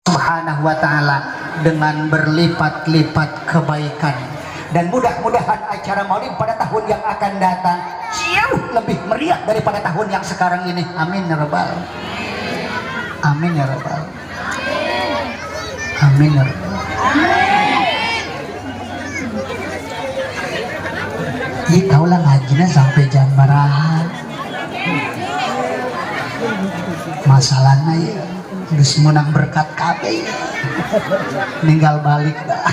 Subhanahu wa ta'ala dengan berlipat-lipat kebaikan. Dan mudah-mudahan acara maulid pada tahun yang akan datang jauh lebih meriah daripada tahun yang sekarang ini. Amin ya rabbal. Amin ya rabbal. Amin ya rabbal. Ih, kaulah ngajinya sampai jam baraha. Masalahnya ya geus menang berkat kabeh, ninggal balik dah.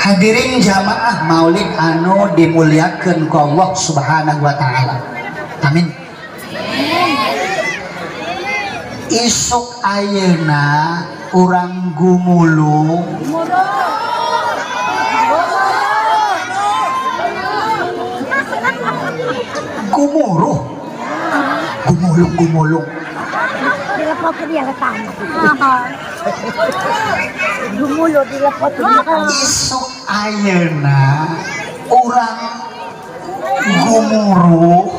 Hadirin jamaah maulid anu dimuliakeun ku Allah Subhanahu wa taala. Amin. Isuk ayeuna urang gumulung gumuruh gumulung gumulung isuk ayeuna urang gumuruh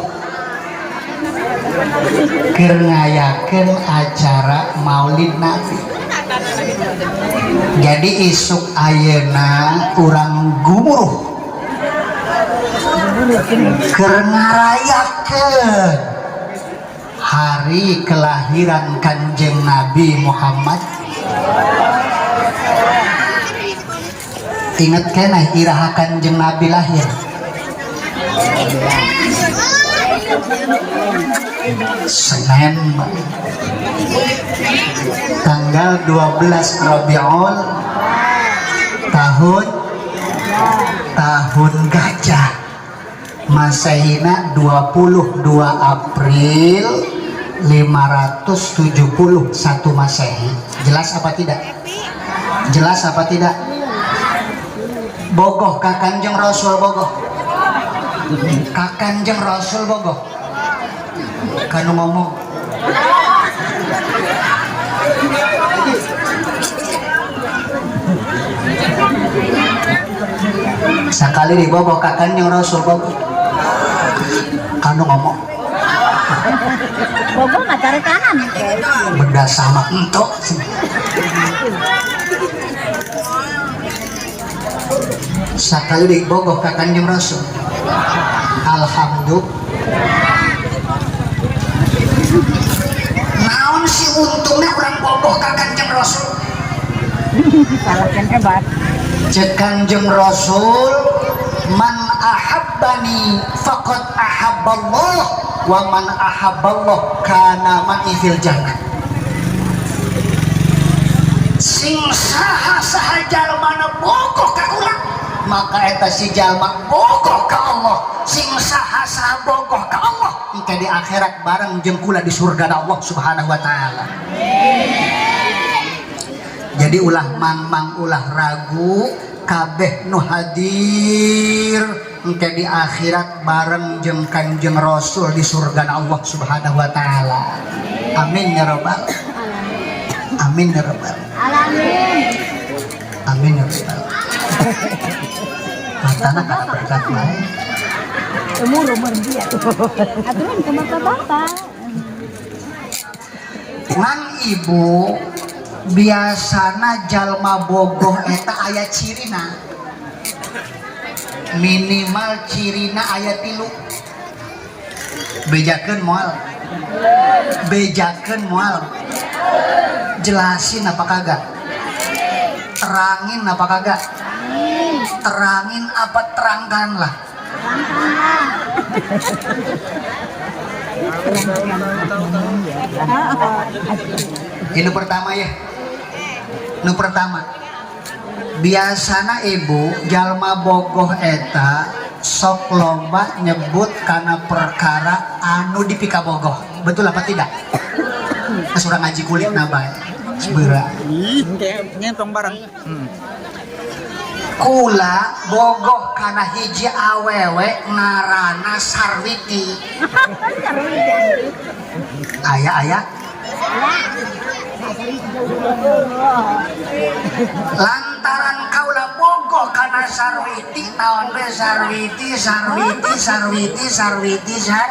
keur ngayakeun acara Maulid Nabi. Jadi isuk ayeuna urang gumuruh keur ngarayakeun hari kelahiran Kanjeng Nabi Muhammad. Ingat keneh iraha Kanjeng Nabi lahir? Senin tanggal 12 Rabiul tahun gajah, Masehina 22 April 571 Masehi. Jelas apa tidak? Jelas apa tidak? Bogoh ka Kanjeng Rasul, bogoh ka Kanjeng Rasul, bogoh kanu ngomong. Sakali dibogoh ka Kanjeng Rasul, bogoh kanu ngomong. Bogoh mah cari kanan. Benda sama entok. Sakali dibogoh ka Kanjeng Rasul. Alhamdulillah. Naon si untungnya orang bogoh ka Kanjeng Rasul? Salah kan hebat. Cek Kanjeng Rasul, man ahabbani faqad ahabballah wa man ahabballah kana ma'i fil jannah. Sing saha saha jalmana bogoh ka kula, maka eta si jalma bogoh ka Allah. Sing saha saha bogoh ka Allah, engke di akhirat bareng jeung kula di surga Allah Subhanahu wa taala. Jadi ulah mang-mang, ulah ragu, kabeh nu hadir engke di akhirat bareng jeung Kanjeng Rasul di surga Allah Subhanahu wa taala. Amin ya rabbal. Amin ya rabbal. Alamin. Amin ya rabbal. Matana kana berkat bae. Umur dia. Aturan ke bapak-bapak. Ngan ibu biasana jalma bogoh eta aya cirina, minimal cirina aya 3. Bejakeun moal, bejakeun moal, jelasin apa kagak, terangin apa kagak, terangin apa terangkanlah. Ini pertama ya. Nu pertama, biasana ibu jalma bogoh eta sok loba nyebut karena perkara anu dipikabogoh. Betul apa tidak? Geus urang ngaji kulit nabae. Sebeura. Nyentong bareng. Kula bogoh kana hiji awewe ngaranna Sarwiti. Aya aya. Lantaran kaula bogoh kana Sarwiti, naon we Sarwiti, Sarwiti, Sarwiti, Sarwiti, Sar.